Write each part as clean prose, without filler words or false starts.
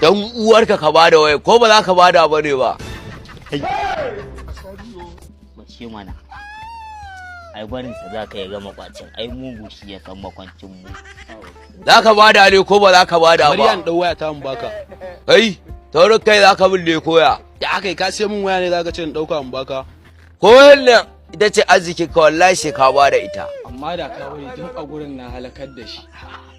Dan uwarka ka bada waya ko ba za ka bada ba ne ba? Bace mana. Ai barinsa za ka yi gama kwacin, ai mugu shi ya san makwancin mu. Za ka bada ne ko ba za ka bada Bari an ba? dau waya ta mun baka. Kai, taurin kai za ka bin koya. Ya aka yi ka sai mun waya ne zaka ce in dauka in baka? Ko wannan ita ce arzikin ka, wallahi sai ka bada ita. Amma da ka bari tun a gurin na halakar da shi.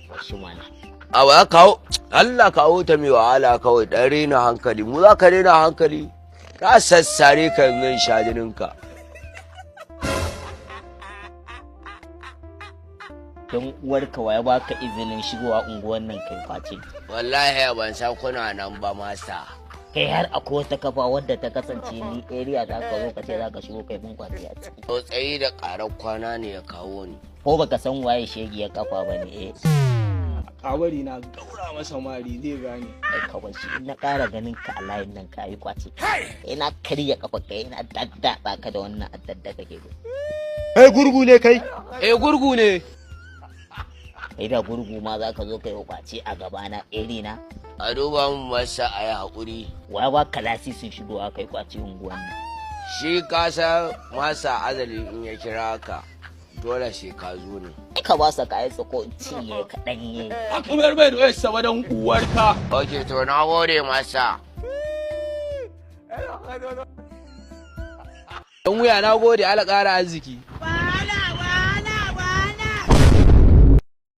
Bashi mana. A ba kawo Allah kawo ta mai wahala kawai, dan rena hankali. Mu za ka rena hankali? Ka sassare ka yanzu in sha jininka. Don uwarka wa ya baka izinin shigowa unguwan nan kai kwace? Wallahi ban san kuna nan ba masa. Kai, har akwai wata kafa wadda ta kasance ni area za ka zo ka ce za ka shigo kai mun kwace a ciki? Tsautsayi da ƙarar kwana ne ya kawo ni. Ko baka san waye shegi ya kafa ba ne, eh? Ka bari na gaura masa mari zai gane. Ai kawai shi in na ƙara ganin ka a layin nan ka yi kwace, ina karya kafa ka, ina daddatsa ka da wannan addar da kake gani. Kai gurgu ne kai? Eh, gurgu ne. Kai da gurgu ma za ka zo ka yi kwace a gabana iri na? A duba mun masa, a yi haƙuri. Wa ba ka lasisin shigowa kai kwace unguwan nan? Shi ka san masa azali in ya kira ka dole sai ka zo ne. Ai ka ba sa kayan ko in cinye ka ɗanye. Aka mayar mai da wayar sa dan uwarka. Ok, to na gode masa. Dan wuya, na gode, ala ƙara arziki.